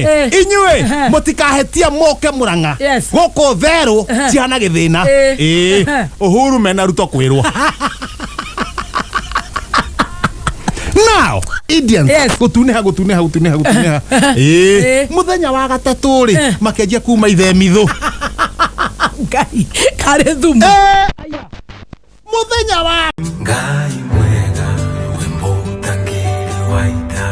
Inyuĩ Ehe. mũtikahetie mũke Mũrang'a. Yes. Gũkũ therũ Ehe. cihana gĩthĩna. Ĩĩ. Ĩĩ. Ehe. Uhuru mena Ruto kwĩrwo now Indians Yes. gũtunĩha gũtunĩha gũtunĩha gũtunĩha. Ĩĩ. Ĩĩ. Mũthenya wa gatatũ rĩ Eh. makĩanjia kuma ithemithũ. Ngai karĩ thumu. Eh, mũthenya wa Ngai mwega wĩmbo ũtakĩrĩ wa ita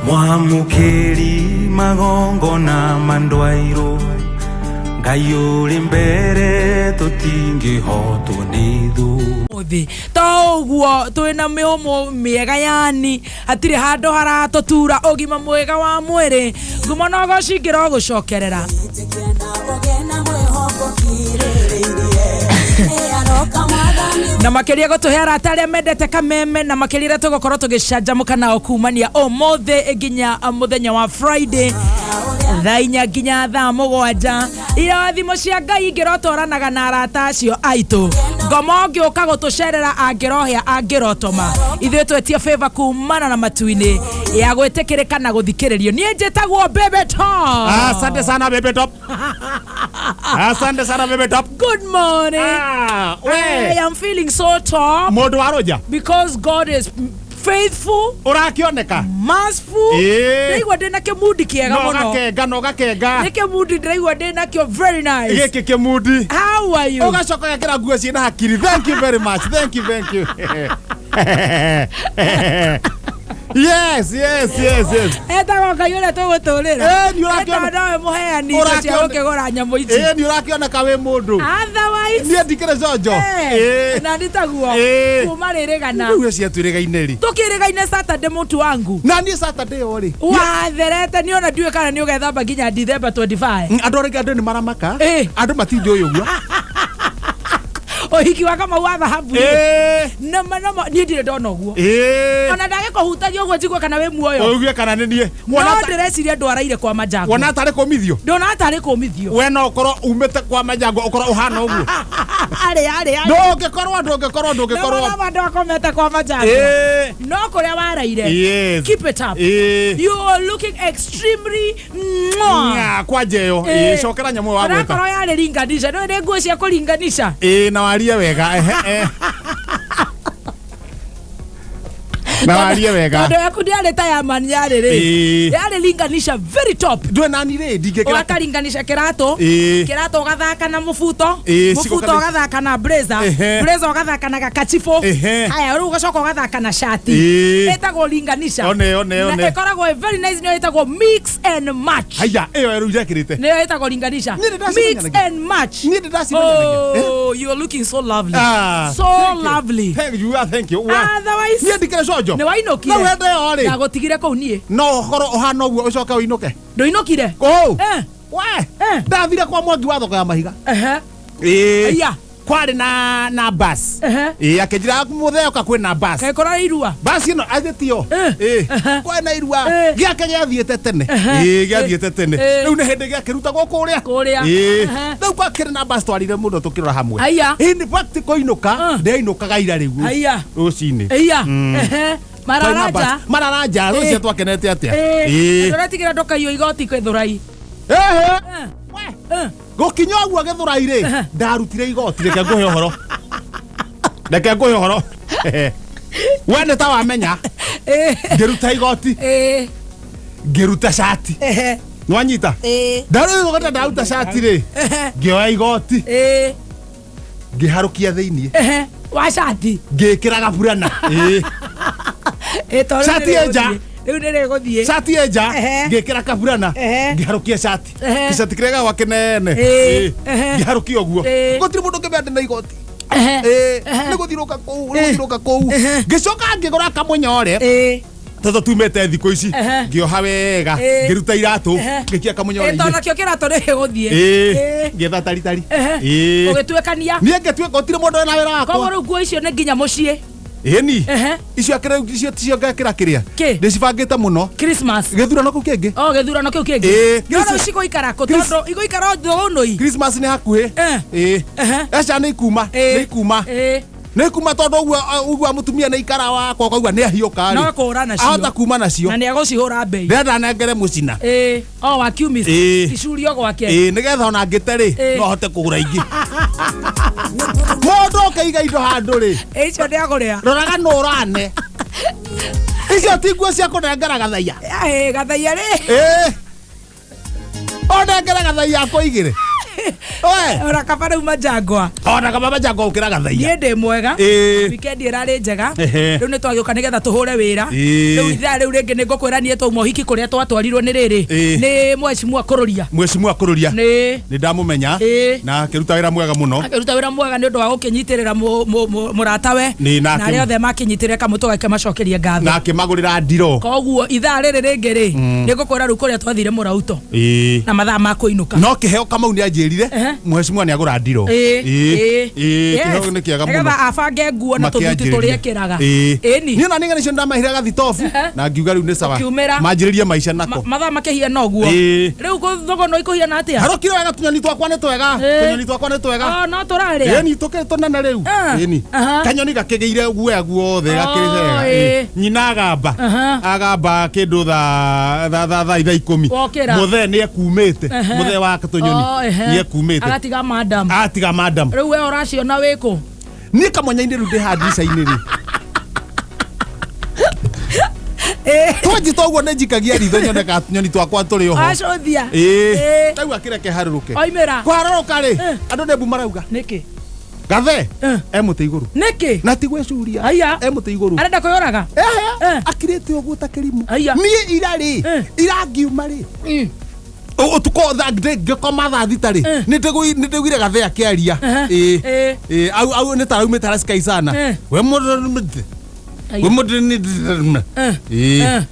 mwamũkĩri magongona mandwairũ Ngai ũrĩ mbere tũtingĩhotwo nĩ thũ. Mũthĩ to ũguo twĩna mĩũmũ mĩega, yani hatirĩ handũ haratũtura, ũgima mwega wa mwĩrĩ, ngumo na ũgoci ngĩro gũcokerera. Na makĩria gũtũhe arata arĩa mendete kameme, na makĩria arĩa tũgũkorwo tũgĩcanjamũka nao kumania ũmũthĩ nginya mũthenya wa Friday thaa 4 nginya thaa 7. Irathimo cia Ngai ingĩrotwaranaga na arata acio aitũ. Ngoma ũngĩũka gũtũcerera angĩrohĩa angĩrotoma, ithuĩ twetie favor kumana na matu-inĩ ya gwĩtĩkĩrĩka na gũthikĩrĩrio. Niĩ njĩtagwo Bebe Top. Asante sana, Bebe Top. Asante sana, Bebe Top. Good morning. Ah, I we am feeling so top mũndũ wa rũnja because God is faithful, ũrakĩoneka merciful. Ĩĩ. Ndĩraigua ndĩna kĩmundi kĩega no mũno. gakenga no gakenga. Nĩ kĩmundi ndĩraigua ndĩ nakĩo, very nice. Gĩkĩ kĩmundi. How are you? Ũgacoka ũgekĩra nguo ciĩna hakiri. Thank you very much. Thank you, thank you. Yes. Etagwo Ngai ũrĩa tũgũtũrĩra. Ĩĩ, nĩ ũrakĩona- Etagwo nowe mũheani indo cia Ũrakĩona- gũkĩgũra nyamũ ici. Ĩĩ, nĩ ũrakĩoneka wĩ mũndũ. Otherwise, Niĩ ndikĩrĩ conjo. eh, na nĩ taguo Ĩĩ. kuma rĩrĩgana. Rĩu ciatwĩrĩgaine rĩ? Tũkĩrĩgaine Saturday, mũtu wangu. Na niĩ Saturday ĩyo rĩ, Watherete nĩ ona ndiũĩ kana nĩ ũgethamba nginya December 25. Andũ arĩa andũ nĩ maramaka. Ĩĩ. Andũ matinjũĩ ũguo. Ũhiki wa Kamau wa thahabu rĩ, Ĩĩ. nama nama niĩ ndirĩ ndona ũguo. Ĩĩ. Ona ndagĩkũhutagia ũguo njigue kana wĩ muoyo. Ũigue kana nĩ niĩ. No Wona ta- ndĩreciria ndwaraire kwa manjango. Wona tarĩ kũmithio. Ndona atarĩ kũmithio. We no ũkorwo umĩte kwa manjango ũkorwo ũhana ũguo. Arĩ arĩ arĩ. Ndũngĩkorwo ndũngĩkorwo ndũngĩkorwo. Nama ndwakomete kwa manjango. Ĩĩ. No kũrĩa waraire. Yes. Keep it up. Ĩĩ. You are looking extremely mwah. Ng'a, kwanja ĩyo. Ĩĩ. Ĩĩ, cokera nyamũ ĩyo wagweta. Onakorwo yarĩ ringanisha, nĩ nĩ nguo cia kũringanisha. Ĩĩ, na warie wega. Ehe, eh. Na warie wega. Tondũ yaku ndĩarĩ ta ya man, yarĩ rĩ Ĩĩ. yarĩ linganisha very top. Ndwe nani rĩ ndingĩkĩra. Ũgakaringanisha kĩratũ. Ĩĩ. Kĩratũ ũgathaka na mũbuto. Ĩĩ, mũbuto cigoka- ũgathaka na blazer. Ehe. Blazer ũgathaka na gakachibũ. Ehe. Haya, rĩu ũgacoka ũgathaka na shati. Ĩĩ. Ĩtagwo linganisha. One, one, Na one. ĩkoragwo ĩ very nice, nĩyo ĩtagwo mix and match. Haya, ĩyo rĩu njekĩrĩte. Nĩyo ĩtagwo linganisha. Niĩ Mix ndĩracimenyaga. and match. Niĩ ndĩracimenyaga. Oh, you're looking so lovely. Ah, So thank you. lovely. Thank you, ah, thank you. Wa- Otherwise, Niĩ ndikĩrĩ conjo. nĩ wainũkire. No wende ĩyo rĩ. Ndagũtigire kũu niĩ. No ũkorwo ũhana ũguo ũcoke ũinũke. Ndũinũkire. Kũu. Eh. We. Eh. Ndathire kwa Mwangi wa thoko ya mahiga. Ehe. Ĩĩ. Aya. Kwarĩ na bus. Ehe. Ĩĩ, akĩnjĩra mũthee ũka kwĩna bus. Kaĩ kũrarĩ irua? Basi ĩno athĩtio. Eh. Ĩĩ. Ehe. Kwĩna irua. Eh. Gĩake gĩathiĩte tene. Ehe. Ĩĩ, gĩathiĩte tene. Eh. Rĩu nĩ hĩndĩ gĩakĩrutagwo kũrĩa. Kũrĩa. Ĩĩ. Ehe. Rĩu gwakĩrĩ na bus twarire mũno tũkĩrora hamwe. Aya. In fact kũinũka Ah. ndĩainũkaga ira rĩu. Aya. Rũcinĩ. Iya. Ehe. Mararanja. Mararanja rũcio twakenete atĩa. Eh. Ĩĩ. Ndũretigĩra ndũkaiywo igoti Gĩthũrai? Ehe. Eh. Eh. Gũkinya ũguo Gĩthũrai rĩ, ndarutire igoti. Reke ngũhe ũhoro, reke ngũhe ũhoro, we nĩ ta wamenya. Eh. Ngĩruta igoti. Eh. Ngĩruta cati. Ehe. Nĩwanyita? Eh. Ndarũgata ndaruta cati rĩ, Ehe. ngĩoya igoti, Eh. ngĩharũkia thĩiniĩ. Ehe. Wa cati. Ngĩkĩra gaburana. Ĩĩ. Eh, tondũ Cati nĩ ĩ nja. rĩgũthiĩ. Rĩu nĩ rĩgũthiĩ. Cati ĩ nja. Ehe. Ngĩkĩra kaburana. Ehe. Ngĩharũkia cati. Ehe. Gĩcati kĩrĩa gakwa kĩnene. Ĩĩ. Ĩĩ. Ehe. Ngĩharũkia ũguo. Ĩĩ. Gũtirĩ mũndũ ũngĩmenya ndĩ na igoti. Ehe. Ĩĩ, Ehe. nĩ gũthiũrũka kũu, nĩ gũthiũrũka kũu. Ngĩcoka ngĩgũra kamũnyore. Eh. Tondũ tumĩte thikũ ici. Ehe. Ngĩoha wega. Ĩĩ. Ngĩruta iratũ. Ehe. Ngĩkia Eh, kamũnyore. tondũ nakĩo kĩratũ nĩ gĩgũthiĩ. Ĩĩ. Eh. Ngĩetha taritari. Ehe. Ĩĩ. Ũgĩtuĩkania. Niĩ ngĩtuĩka gũtirĩ mũndũ wĩna wĩra Koguo wakwa. rĩu nguo icio nĩ nginya mũciĩ. Ĩni. Ehe. Icio akĩra icio ticio ngekĩra kĩrĩa. Kĩ? Ndĩcibangĩte mũno. Christmas. Gĩthurano kĩu kĩngĩ. O gĩthurano kĩu kĩngĩ. Ĩĩ. No rĩu cigũikara kũ? Tondũ igũikara o thũgũnũi. Christmas nĩ hakuhĩ. Eh. Ĩĩ. Ehe. Aca nĩ ikuma. Ĩĩ. Nĩ ikuma. Ĩĩ. Nĩ kuma tondũ ũguo ũguo mũtumia nĩ ikara wakwa ũkaigua nĩ ahiũka No rĩ. kũra nacio. Ahota kuma nacio. Na nĩ agũcihũra mbei. Ndĩrenda nengere mũcina. Ĩĩ, o wa kiumist. Ĩĩ. Icurio gwake. Ĩĩ, nĩgetha ona ngĩte rĩ, Ĩĩ. no hote kũgũra ingĩ. Mũndũ ũkĩiga indo handũ rĩ, Ĩ, icio nĩ agũrĩa. roraga nũ ũrane. Icio ti nguo cia kũnengera gathaiya. Ĩ, gathaiya rĩ. Ĩĩ. Ũnengere gathaiya akũigĩre. We, Ona kaba rĩu manjangwa. ona kaba manjangwa gũkĩra gathaiya. Niĩ ndĩ mwega. Ĩĩ. Weekend ĩrarĩ njega. Ehe. Rĩu nĩ twagĩũka nĩgetha tũhũre wĩra. Ĩĩ. Rĩu ithaa rĩu rĩngĩ nĩ ngũkwĩra niĩ twauma ũhiki kũrĩa twatwarirwo nĩ rĩrĩ. Ĩĩ. Nĩ mheshimiwa Kũrũria. Mheshimiwa Kũrũria. Nĩ Nĩ ndamũmenya Ĩĩ. na akĩruta wĩra mwega mũno. akĩruta wĩra mwega nĩ ũndũ wa gũkĩnyitĩrĩra mũratawe Nĩ, na na arĩa othe makĩnyitĩrĩra kamũtũ gake macokerie ngatho. Na akĩmagũrĩra ndiro. Koguo ithaa rĩrĩ rĩngĩ rĩ, nĩ ngũkwĩra rĩu kũrĩa twathire mũrauto Ĩĩ. na mathaa ma kũinũka. No kĩheo Kamau nĩ anjĩrire Ehe. mheshimiwa nĩ agũra ndiro. Ĩĩ, Ĩĩ. ĩĩ. Ĩĩ, Yes. kĩheo nĩ kĩega mũno. Nĩgetha abange nguo na tũthuti tũrĩa ekĩraga. Ĩĩ. Ĩni. Niĩ ona nĩ ng'ani icio ndamahire gathitobu Ehe. na ngiuga rĩu nĩ sawa. Ũkiumĩra. Manjĩrĩrie maica nako. Mathaa makĩhiana ũguo. Ĩĩ. Rĩu thũgũnũ ikũhiana atĩa? Harũkire wega tũnyoni twakwa nĩ twega. Ĩĩ. Tũnyoni twakwa nĩ twega. Oh, no tũrarĩa. Ĩni tũkĩrĩ tũnene rĩu. Ah, Ĩni. aha. Kanyoni gakĩgĩire guoya guothe gakĩrĩ Oh, wega. ĩĩ. Ĩĩ. Nyina agamba. Aha. Agamba kĩndũ thaa thaa thaa thaa 10:00. Wokĩra. Mũthee nĩ ekumĩte. Ehe. Mũthee wa tũnyoni Oh, ehe. nĩ ekumĩte. Agatiga madam. Atiga madam. Rĩu we ũraciona wĩkũ? Niĩ kamwanya-inĩ rĩu ndĩ haha ndirica-inĩ rĩ. Twanjita ũguo nĩ njikagia ritho nyone kana tũnyoni twakwa tũrĩ oho. Acũthia. Ĩĩ. Ĩĩ. Rĩu akĩreke harũrũke. Oimĩra. Kũharũrũka rĩ, Eh. andũ nĩ mbu marauga. Nĩkĩ? Gathe Eh. e mũtĩ igũrũ. Nĩkĩ? Na ti gwĩcuria. Aya. E mũtĩ igũrũ. Arenda kwĩyũraga? Ehe. Eh. Akirĩte ũguo ta kĩrimũ. Aya. Niĩ ira rĩ, Eh. ira ngiuma rĩ. Mm. Ũtukũ thaa ngĩkoma thaa 6 rĩ, Eh. nĩ ndĩguire gathe akĩaria. Ehe. Ĩĩ. Ĩĩ. Ĩĩ, au au nĩ taraumĩte Harasky sana. Eh. We mũndũ Aya. we mũndũ nĩ Eh. Ĩĩ. Eh.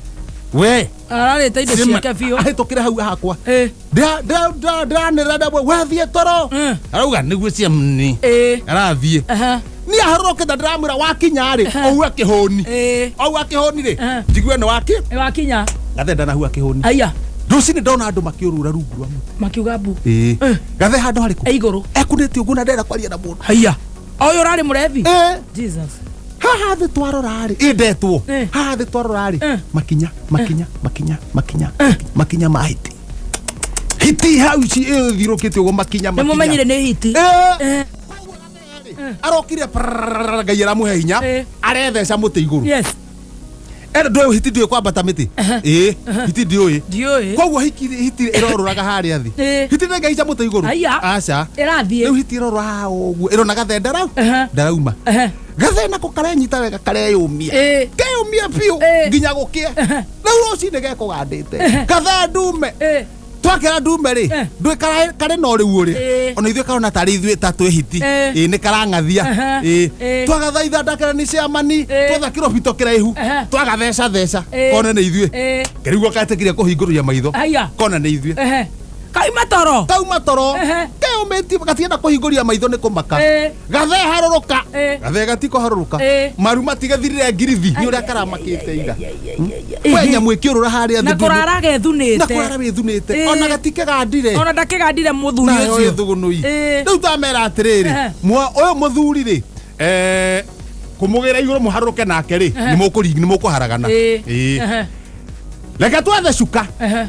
We Ararĩte indo ciake biũ. ahĩtũkĩre hau hakwa. Ĩĩ. Ndĩranĩrĩra ndamwe wathiĩ toro. Eh. Arauga nĩguo ciamni. Ĩĩ. Arathiĩ. Aha. Niĩ ahorokete ndĩramwĩra wakinya rĩ, oua kĩhũni. Ĩĩ. Oua kĩhũni rĩ, Eh. njigue nĩ waki. Nĩ wakinya. Gathe ndanahua kĩhũni. Aya. Rũcinĩ ndona andũ makĩũrũra rungu rwa mũtĩ. Makiuga mbu. Ĩĩ. Eh. Gathe handũ harĩkũ? E igũrũ. Ekunĩte ũguo na ndĩrenda kwaria na mũndũ. Haiya. Ũyũ ũrarĩ mũrebi? Ĩĩ. Jesus. Haha thĩ twarora rĩ, ĩ ndetwo. Eh. Haha thĩ twarora rĩ, Eh. makinya, makinya, makinya, makinya, makinya ma hiti. Hiti hau ici ĩthirũkĩte ũguo makinya, Nĩ makinya. mũmenyire nĩ hiti. Ĩĩ. Eh. Arokire prrrr, Ngai aramuhe hinya Eh. aretheca mũtĩ igũrũ. Yes. Ena ndũĩ hiti ndĩũĩ kwambata mĩtĩ. Ĩĩ, hiti ndĩũĩ. Ndiũĩ. Koguo hiti hiti ĩrorũraga harĩa thĩ. Ĩĩ. Hiti ndĩngĩhaica mũtĩ igũrũ. Aya. Aca. Ĩrathiĩ. Rĩu hiti ĩrorũra haha ũguo ĩrona gathe ndarau Aha. ndarauma. Ehe. Gathe nako karenyita wega kareyũmia. Ĩĩ. Keyũmia biũ Ĩĩ. nginya gũkĩe. Rĩu rũcinĩ gekũgandĩte. Gathe ndume. Ĩĩ. Twakĩra ndume rĩ, Eh. ndũĩ karĩ na ũrĩu ũrĩa. Ĩĩ. Ona ithuĩ karona tarĩ ithuĩ ta twĩ hiti. Ĩĩ. Ĩĩ nĩ karang'athia. Aha. Ĩĩ. Ĩĩ. Twagathaitha ndakĩra nĩ ciamani. Ĩĩ. Twetha kĩrobito kĩraihu. Aha. Twagatheca theca. Ĩĩ. Kone nĩ ithuĩ. Ĩĩ. Kĩrigua ketĩkire kũhingũrĩria maitho. Aya. Kona nĩ ithuĩ. Ehe. Kauma toro. Kauma toro. Ehe. Keyũmĩtie gatienda kũhingũria maitho nĩ kũmaka. Ĩĩ. Gathe harũrũka. Ĩĩ. Gathe gatikũharũrũka. Ĩĩ. Maru matigethirire ngirithi nĩ ũrĩa karamakĩte ira. We nyamũ ĩkĩũrũra harĩa Na thĩ ndundu. kũrara gethunĩte. Na kũrara wĩthunĩte. Ĩĩ. Ona gatikĩgandire. Ona ndakĩgandire mũthuri Nayo ũcio. ĩthũgũnũi. Ĩĩ. Rĩu twamera atĩrĩrĩ, Ehe. ũyũ mũthuri rĩ, kũmũgĩra igũrũ mũharũrũke nake rĩ, Ehe. nĩ mũkũharagana. Ĩĩ. Ĩĩ. Ehe. Reke twethe cuka. Ehe.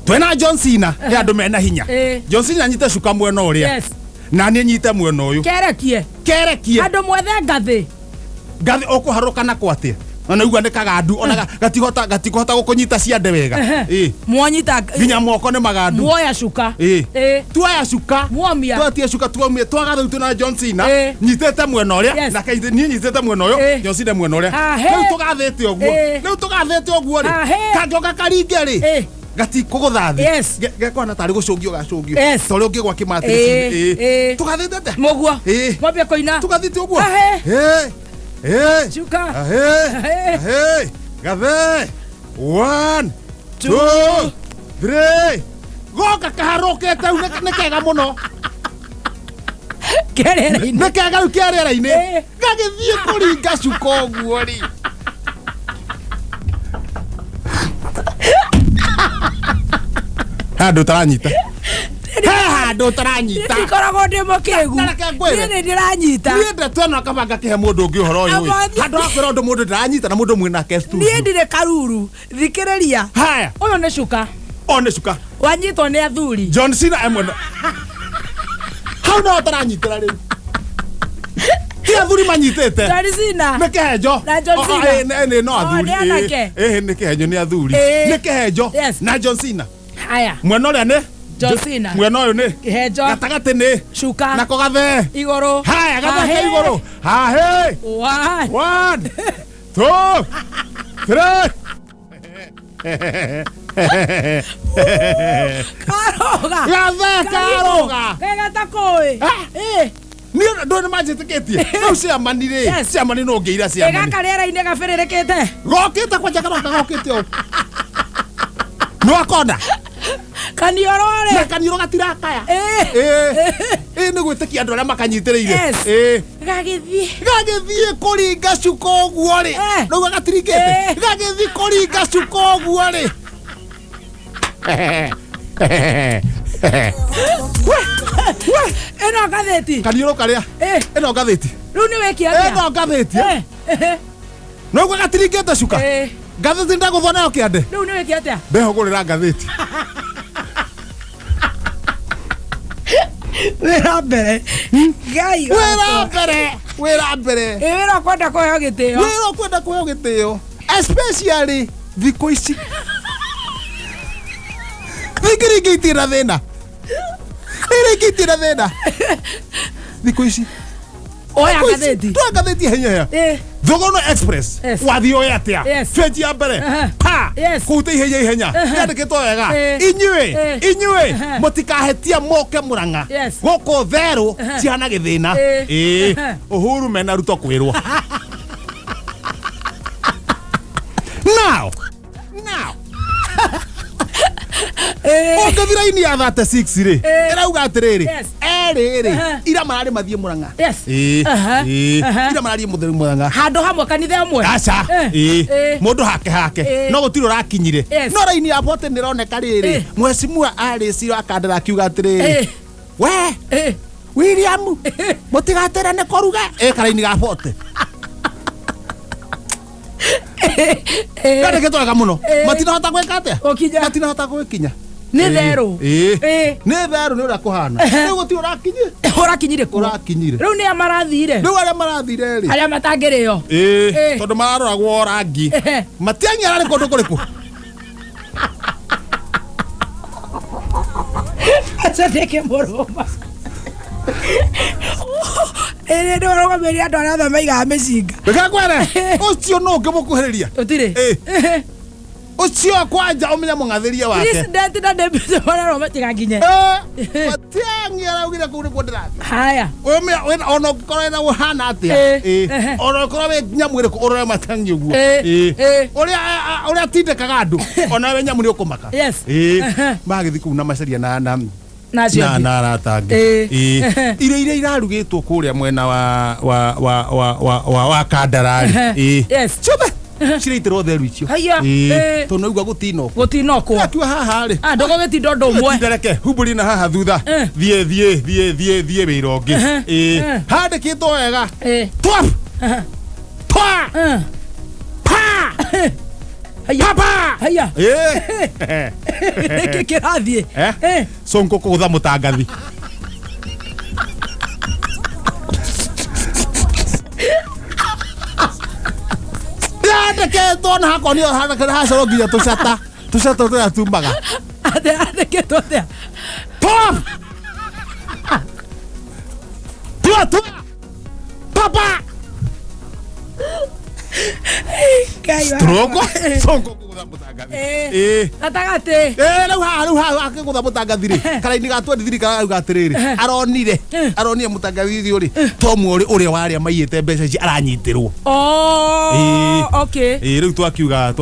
Twĩna John Cena, nĩ andũ mena hinya. Ĩĩ. John Cena anyite cuka mwena ũrĩa. Yes. Na niĩ nyite mwena ũyũ. Kerekie. Kerekie. Andũ mwethe ngathĩ. Ngathĩ ũkũharũrũka nako atĩa? Ona igua nĩ kagandu, ona gatikũhota gũkũnyita ciande wega. Ehe. Ĩĩ. Mwanyita. Nginya moko nĩ magandu. Muoya cuka. Ĩĩ. Ĩĩ. Tuoya cuka. Muomia. Twatia cuka tuomia twagatha twĩna John Cena. Ĩĩ. Nyitĩte mwena ũrĩa Yes. na niĩ nyitĩte mwena ũyũ, Ĩĩ. John Cena mwena ũrĩa. Ahĩ. Rĩu tũgathĩte ũguo. Ĩĩ. Rĩu tũgathĩte ũguo rĩ. Ahĩ. Kangĩoka karinge rĩ. Ĩĩ. Gatikũgũtha thĩ. Yes. Gekwana tarĩ gũcũngio gacũngio. Yes. Ta ũrĩa ũngĩgwa kĩmatĩrĩ. Ĩĩ. Ĩĩ. Tũgathĩte atĩa? Mũguo. Ĩĩ. Mwambie kũina. Tũgathĩte ũguo. Ahĩ. Ĩĩ. Ĩĩ. Cuka. Ahĩ. Ahĩ. Ahĩ. Gathe. 1 2 3 Goka kaharũkĩte rĩu nĩ kega mũno. Kerere-inĩ. Nĩ kega rĩu kĩa rĩera-inĩ. Ĩĩ. Gagĩthiĩ kũringa cuka ũguo rĩ. Handũ ũtaranyita. He handũ ũtaranyita. Ndikoragwo ndĩ mũkĩgu. Na reke ngwĩre. Niĩ nĩ ndĩranyita. Niĩ ndeto ĩno akaba ngakĩhe mũndũ ũngĩ ũhoro ũyũ ĩ. Amothi. Handũ ha kwĩra ũndũ mũndũ ndaranyita na mũndũ mwĩnake studio. Niĩ ndirĩ karuru. Thikĩrĩria. Haya. Ũyũ nĩ cuka. O nĩ cuka. Wanyitwo nĩ athuri. John Cena e mwena. Hau no ũtaranyitĩra rĩu. Ti athuri manyitĩte. John Cena. Nĩ kĩhenjo. Na John O, o, Cena. ĩ, nĩ no O, athuri. nĩ anake. Ĩ, nĩ kĩhenjo nĩ athuri. Ĩ. Nĩ kĩhenjo. Yes. Na John Cena. Haya. Mwena ũrĩa nĩ? John Cena. Mwena ũyũ nĩ? Kĩhenjo. Gatagatĩ nĩ? Cuka. Nako gathee. Igũrũ. Haya, gathee Ahĩ. igũrũ. Hahĩ. One. One, two, three. Karoga. Gathee karoga. Kega ta kũĩ. Ah. Ĩ. Niĩ ndũ nĩ manjĩtĩkĩtie. Rĩu ciamani rĩ, Yes. ciamani no ngĩira Ĩ ciamani. gaka rĩera-inĩ gabĩrĩrĩkĩte. Gokĩte kwanja karoka gokĩte ũũ. Nĩwakonda Kanioro na rĩ. kanioro gatirakaya. Ĩ. Ĩ, ĩ nĩ gwĩtĩkia andũ arĩa makanyitĩrĩire. Yes. Ĩ. Gagĩthiĩ. Gagĩthiĩ kũringa cuka ũguo rĩ. Eh. Rĩu gatiringĩte. Eh. Gagĩthiĩ kũringa cuka ũguo rĩ. Ĩno ngathĩti. Kanioro karĩa. Ĩ. Ĩno ngathĩti. Rĩu nĩ wĩki atĩa? Ĩno ngathĩti. Ĩ. Ĩ. Noguo gatiringĩte cuka. Ĩ. Ngathĩti ndagũthwo nayo kĩande. Rĩu nĩ wĩki atĩa? Ndehũgũrĩra ngathĩti. Wĩra mbere. Ngai. Wĩra mbere. Wĩra mbere. Ĩ wĩra ũkwenda kũheo gĩtĩo. Wĩra ũkwenda kũheo gĩtĩo. Especially thikũ ici. Thikũ rĩngĩ itirĩ na thĩna. Rĩrĩ ingĩ itirĩ na thĩna. Thikũ ici. Oya Thikũ ici, ngathĩti. Toya ngathĩti ihenya ihenya. Ĩ. Thogono Express. Yes. Wathiĩ oe atĩa? Yes. Benji ya mbere. Aha. Pa. Yes. Kũu ta ihenya ihenya. Yandĩkĩtwo wega. Eh. Inyuĩ, Eh. inyuĩ Aha. mũtikahetia moke Mũrang'a. Yes. Gũkũ therũ cihana gĩthĩna. Eh. Ĩĩ. Aha. Uhuru mena Ruto kwĩrwo. Now. Now. Ĩ. Ũngĩthi raini ya 36 rĩ, Eh. ĩrauga atĩrĩrĩ, Yes. erĩ rĩ, Aha. ira mararĩ mathiĩ Mũrang'a. Yes. Ĩĩ. Aha. Ĩĩ. Aha. Ira marariĩ mũtheri Mũrang'a. Handũ hamwe kanitha ĩmwe. Aca. Eh. Ĩĩ. Ĩ. Mũndũ hake hake. Ĩ. No gũtirĩ ũrakinyire. Yes. No raini ya bote nĩ ĩroneka rĩrĩ. Ĩ. Mheshimiwa arĩcirwo akandara akiuga atĩrĩrĩ. Ĩ. We Ĩ. William mũtigaterane kũruga. Ĩ karaini ga bote. Ĩ. Yandĩkĩtwo wega mũno. Ĩ. Matinahota gwĩka atĩa? Gũkinya. Matinahota gwĩkinya. Nĩ therũ. Ĩ. Ĩ. Nĩ therũ nĩ ũrĩa kũhana. Rĩu gũtirĩ ũrakinyire. Ũrakinyire kũ? Ũrakinyire. Rĩu nĩ a marathire. Rĩu arĩa marathire rĩ. Arĩa matangĩrĩo. Ĩ. Ĩ. Tondũ mararoragwo rangi. Ehe. Matiang'i ararĩ kũndũ kũrĩkũ? Aca ndĩke mũrũma. Ĩrĩ nĩ ũrũgamĩrĩri andũ arĩa othe maigaga mĩcinga. Reke ngwĩre ũcio nũ ũngĩmũkuhĩrĩria Ũtirĩ. Ĩ. Ũcio kwanja ũmenye mũng'athĩria wake. President na deputy marerwo matigakinye. Ĩ, Matiang'i araugire kũu nĩkuo ndĩrathiĩ. Haya. Ũmenya wĩna- ona ũngĩkorwo wĩna ũhana atĩa. Ĩ. Ĩ. Ehe. Ona ũngĩkorwo wĩ nyamũ ĩrĩkũ ũrore Matiang'i ũguo. Ĩ. Ĩ. Ĩ. Ũrĩa ũrĩa atindĩkaga andũ ona we nyamũ nĩ ũkũmaka. Yes. Ĩ. Ehe. Magĩthiĩ kũu na macaria na na Na acio na angĩ. na arata angĩ. Ĩ. Ĩ. Ehe. Irio iria irarugĩtwo kũrĩa mwena wa wa wa wa wa wa wa Kandara rĩ. Ehe. Ĩ. Yes. Ciothe ciraitĩrwo theru icio. Haiya. Ĩ. Ĩ. Tondũ naigua gũtinokwo. Gũtinokwo. Akiuga haha rĩ. Ah, ndũgũgĩtinda ũndũ ũmwe. Tindereke humbũri na haha thutha. Eh. Thiĩ thiĩ thiĩ thiĩ thiĩ wĩra ũngĩ. Ehe. Ĩ. Eh. Handĩkĩtwo wega. Ĩ. Twa. Ehe. Twa. Eh. Pa. Haiya. Papa. Haiya. Ĩ. Nĩkĩ kĩrathiĩ? Eh? Ĩ. Sonko kũgũtha mũtangathi. Yandĩkĩtwo na hakonio hacorwo nginya tũcata tũcata tũrĩa tumaga. Atĩa andĩkĩtwo atĩa? Pop! Tua tua! Papa! Ngai wa- Stroke? Sonko kũgũtha mũtangathi. Ĩ. Ĩ. Gatagatĩ. Ĩ, rĩu haha rĩu haha akĩgũtha mũtangathi rĩ karaini ga 23 karauga atĩrĩrĩ aronire aronire mũtangathi ũrĩ to mũrĩ ũrĩa warĩa maiyĩte mbeca ici aranyitĩrwo. Oh, Ĩ. okay. Ĩ, rĩu twakiuga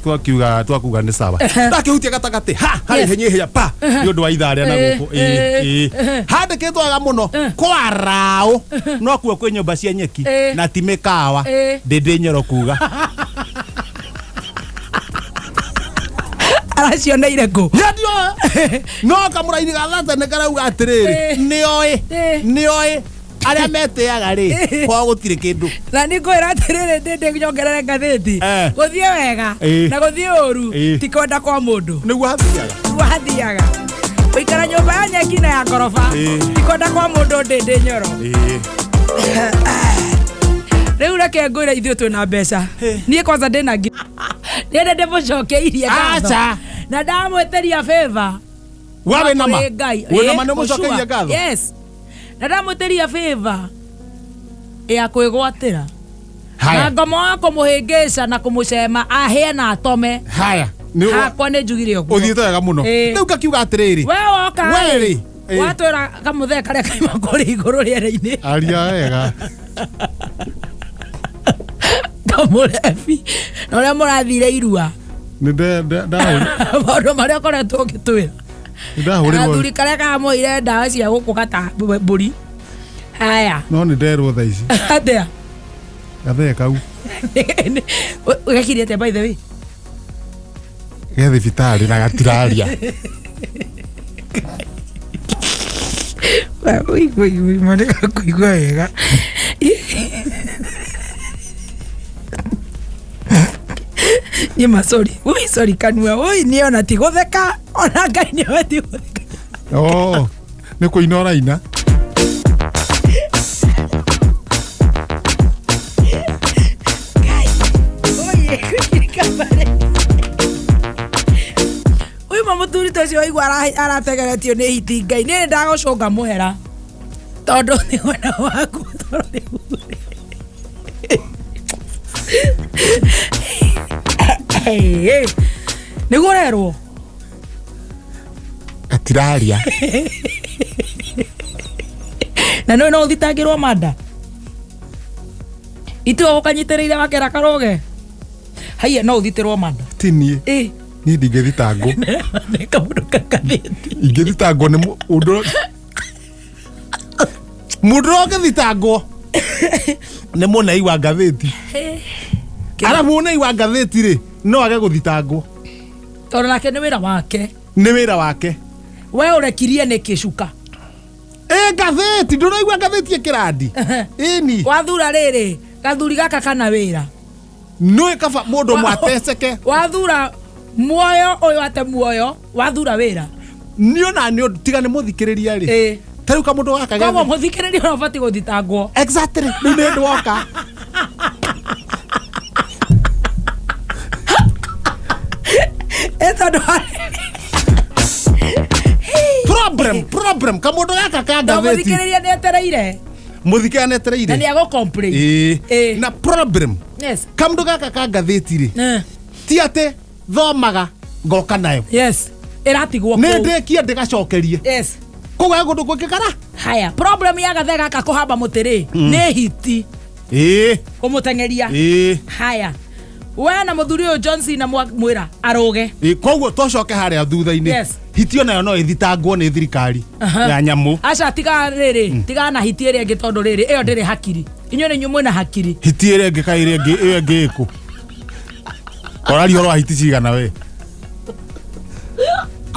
twakiuga twakuga nĩ sawa ndakihutia gatagatĩ ha harĩ Yes. hinya ihenya pa nĩ ũndũ wa ithaa rĩa na Ĩ, gũkũ. Ĩ, ĩ, ĩ. Handĩkĩtwo wega mũno kwa raũ no kuo kwĩ nyũmba cia nyeki Ĩ. na ti mĩkawa. Ĩ. Ndĩndĩ Nyoro kuga. Aracioneire kũ? Ndio. No kamũraini ga thate nĩ karauga atĩrĩrĩ, nĩoĩ, nĩoĩ arĩa metĩaga rĩ, kwao gũtirĩ kĩndũ. Na nĩ ngwĩra atĩrĩrĩ, ndĩndĩ nyongerere ngathĩti. Gũthiĩ wega na gũthiĩ ũru ti kwenda kwa mũndũ. Nĩguo hathiaga. Nĩguo hathiaga. Gũikara nyũmba ya nyeki na ya ngoroba ti kwenda kwa mũndũ, ndĩndĩ nyoro. Rĩu reke ngwĩre, ithuĩ twĩna mbeca. Niĩ kwanza ndĩna niĩ nĩ ndĩmũcokeirie ngatho. Aca. Na ndamwĩtĩria favor. Wa wĩna ma? Kũrĩ Ngai. Wĩna ma nĩ For sure. ũmũcokeirie ngatho? Yes, na ndamwĩtĩria favor ya kwĩgwatĩra na Haya. ngomo wa kũmũhĩngĩca na kũmũcema ahĩe na atome. Haya. Nĩ Hakwa nĩ njugire ũguo. ũthiĩte wega mũno. Rĩu ngakiuga atĩrĩrĩ. We woka We rĩ. Watwĩra kamũthee karĩa kaima kũrĩ igũrũ rĩera-inĩ. Aria wega. Kamũrebi na ũrĩa mũrathire irua. Nĩ maũndũ marĩa ũkoretwo ũgĩtwĩra. ndahũrĩrwo. Gathuri karĩa kamũire ndawa cia gũkũgata mbũri. Haya. No nĩ nderwo thaa ici. Atĩa? Gathee kau. Gekire atĩa, by the way? Ge thibitarĩ na gatiraria. Kũigua wega niĩ ma, sorry. Ui, sorry kanua. Ui, niĩ ona ti gũtheka, ona Ngai nĩwe, ti gũtheka. Oh, nĩ kũina ũraina. Oi, kabare. Uyu ma mũthuri ta ũcio waigua arategeretio nĩ hiti, Ngai nĩ ndagũcũnga mũhera tondũ nĩ mwena waku, tondũ nĩguo ũrerwo. Gatiraria. Na nĩ no ũthitangĩrwo manda itigo gũkanyitĩrĩire wakera karũge haiya, no ũthitĩrwo manda. Ti niĩ. Niĩ ndingĩthitangwo. Nĩ kamũndũ kakathĩti. Ingĩthitangwo nĩ mũndũ mũndũ ũrĩa ũngĩthitangwo nĩ mũnei wa ngathĩti. Arabu mũnei wa ngathĩti rĩ, no age gũthitangwo. Tondũ nake nĩ wĩra wake. Nĩ wĩra wake. We ũrekirie nĩkĩ cuka? Ĩ ngathĩti, ndũraigua ngathĩti ĩkĩrandi ĩni? Wathura rĩrĩ gathuri gaka kana wĩra. Nĩ kaba mũndũ mwateceke. Wathura muoyo ũyũ ate muoyo, wathura wĩra. Nĩ ona nĩ ũndũ tiga nĩ mũthikĩrĩria rĩ, ta rĩu kamũndũ gaka koguo mũthikĩrĩria ũrĩa ũbatiĩ gũthitangwo. Exactly, rĩu nĩ ndwoka. Ĩ tondũ Problem kamũndũ gaka ka tondũ ngathĩti. Mũthikĩrĩria nĩ etereire. Mũthikĩrĩria nĩ Na etereire. nĩ agũ complain. Na problem, kamũndũ gaka ka ngathĩti rĩ, ti atĩ thomaga ngoka nayo. Yes, ĩratigwo Nĩ kũu. ndĩkie ndĩgacokerie. Koguo he kũndũ kũngĩ kara Haya, problem ya gathe gaka kũhamba mũtĩ rĩ, nĩ hiti kũmũteng'eria. Haya, we na mũthuri ũyũ Johnson na mwĩra arũge. Koguo tũcoke harĩa thutha-inĩ. Hiti onayo no ĩthitangwo nĩ thirikari ya nyamũ. Aca, tiga rĩrĩ, tiga na hiti ĩrĩa ĩngĩ, tondũ rĩrĩ ĩyo ndĩrĩ hakiri, inyuĩ nĩ inyuĩ mwĩna hakiri. Hiti ĩrĩa ĩngĩ ka ĩrĩa ĩngĩ, ĩyo ĩngĩ ĩkũ? Ũraria ũhoro wa hiti cigana we?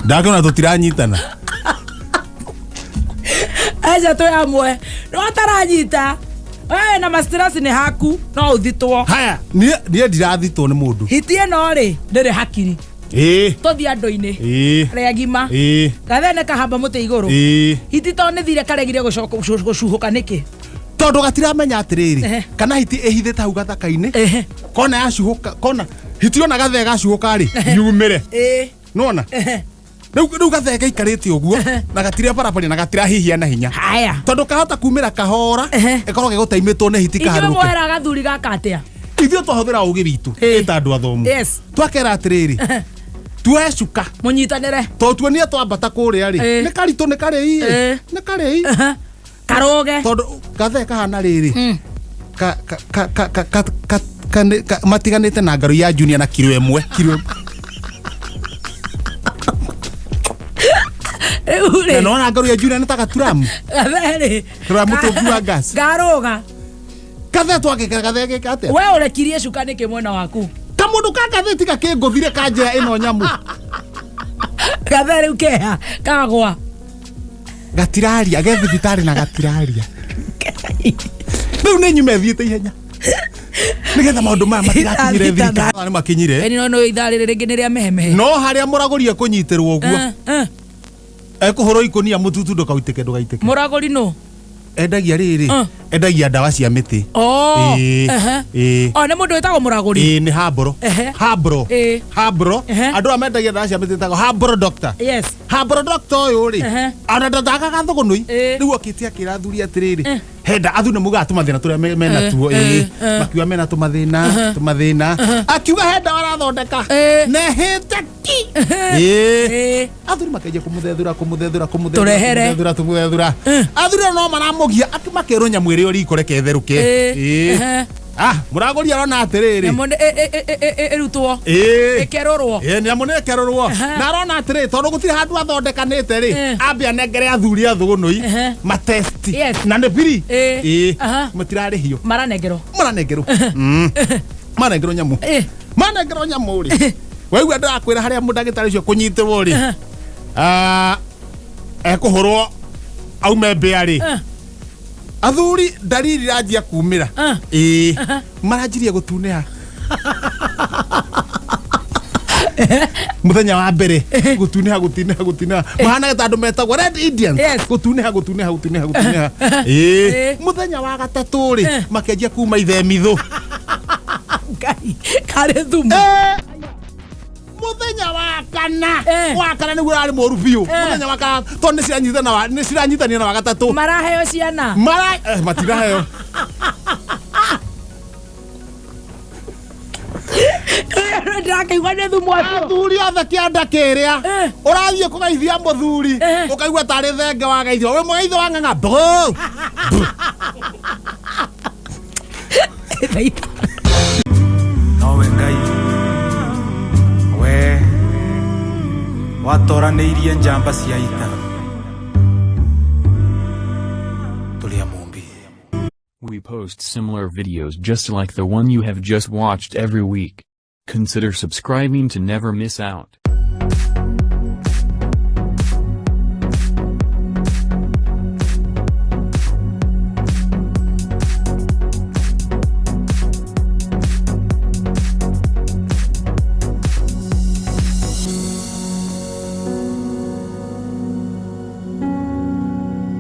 Ndakĩona tũtiranyitana. Aca, twĩ amwe no ataranyita we na mastress nĩ haku, no ũthitwo. Haya, niĩ ndirathitwo nĩ mũndũ. Hiti ĩno rĩ, ndĩrĩ hakiri. Tũthiĩ andũ-inĩ arĩa agima. Gathe nĩ kahamba mũtĩ igũrũ. Hiti to nĩ thire karegire gũcuhũka nĩkĩ? Tondũ gatiramenya atĩrĩrĩ, kana hiti ĩhithĩte hau gathaka-inĩ. Kona yacuhũka, kona hiti ona gathee gacuhũka rĩ, yumĩre. Nona rĩu gathee gaikarĩte ũguo na gatirĩa barabara na gatirahihia na hinya. Haya. Tondũ kahota kumĩra kahora, ĩkorwo gĩgũtaimĩtwo nĩ hiti, Inyuĩ kaharũrũke. mwera gathuri gaka atĩa? Ithuĩ twahũthĩra ũgĩ witũ ĩ ta andũ athomu. Twakera atĩrĩrĩ, tuoe cuka. Mũnyitanĩre. Tondũ tuonie twambata kũrĩa rĩ, nĩ karitũ, nĩ karĩi ĩ, nĩ karĩi. Karũge. Tondũ gathee kahana rĩrĩ ka ka ka ka ka ka ka matiganĩte na ngaru ya junior na kiro ĩmwe, kiro ĩmwe. Rĩu Na rĩ, nona ngaru ya junior nĩ ta gaturamu. Gathee rĩ, Tũra mũtũngi wa gas. Ngarũga. Gathee twagĩkĩra gathee gĩka atĩa? We ũrekirie cuka nĩkĩ mwena waku? Kamũndũ ka ngathĩti gakĩngũthire kanjĩra ĩno nyamũ. Gathe rĩu keha kagwa. Gatiraria, ge thibitarĩ na gatiraria. Rĩu nĩ nyume thiĩte ihenya nĩgetha maũndũ maya matigakinyire thirikari nĩ makinyire. Ĩni no ithaa rĩrĩ rĩngĩ nĩ rĩa mehemehe. No harĩa mũragũri ekũnyitĩrwo ũguo, ekũhũrwo ikũnia mũtutu, ndũkaitĩke, ndũgaitĩke. Mũragũri nũ? Endagia rĩrĩ, endagia ndawa cia mĩtĩ. Oh. Ĩĩ, ĩĩ. Oh, nĩ mũndũ wĩtagwo mũragũri. Ĩĩ, nĩ hamboro. Hamboro. Hamboro. Andũ aya mendagia ndawa cia mĩtĩ ĩtagwo hamboro doctor. Hamboro doctor ũyũ rĩ, ona ndatakaga thũgũnũi. Rĩu okĩte akĩra athuri atĩrĩrĩ, henda athuri nĩ mugaga tũmathĩna tũrĩa mena tuo, ĩĩ, makiuga mena tũmathĩna tũmathĩna, akiuga he ndawa arathondeka na ĩhĩte ki, ĩĩ. Athuri makenjia kũmũthethũra, kũmũthethũra, kũmũthethũra. Tũrehere. Kũmũthethũra, tũmũthethũra. Athuri no maramũgia makerwo nyamũ ĩrĩ o riko, reke ĩtherũke. Ĩĩ. Ah, mũragũri arona atĩrĩrĩ, Nyamũ nĩ ĩrutwo. Ĩkerũrwo. Ĩĩ, nyamũ nĩ ĩkerũrwo. Na arona atĩrĩ, tondũ gũtirĩ handũ athondekanĩte rĩ, ambe anengere athuri a thũgũnũi matesti. Na nĩ biri. Ĩĩ. Matirarĩhio. Maranengerwo. Maranengerwo. Manengerwo nyamũ. Manengerwo nyamũ rĩ, waigua ndĩrakwĩra harĩa mũndagĩtarĩ ũcio kũnyitĩrwo rĩ, ah, ekũhũrwo aume mbĩa rĩ, athuri ndariri iranjia kumĩra. Ĩĩ, maranjirie gũtunĩha muthenya wa mbere, gutunĩha, gutinĩha, gutinĩha, mahanaga ta andũ metagwo Red Indians. Gutunĩha, gutunĩha, gutunĩha, gutunĩha. Ĩĩ, muthenya wa gatatũ rĩ, makĩanjia kuma ithemithũ. Ngai, karĩ thumu. Muthenya wa kana, wa kana nĩguo ũrarĩ mũru biũ. Muthenya wa kana, tondũ nĩ ciranyitania na wa gatatũ. Maraheo ciana? Mara matiraheo. Ndĩrakĩigua nĩ thumu acio. Athuri othe kĩanda kĩrĩa ũrathiĩ kũgeithia mũthuri, ũkaigua tarĩ thenge wageithio, wĩ mũgeithio wa ng'ang'a bro. Nowe Ngai we watoranĩirie njamba cia ita tũrĩ a Mũmbi. We post similar videos just like the one you have just watched every week. Consider subscribing to never miss out.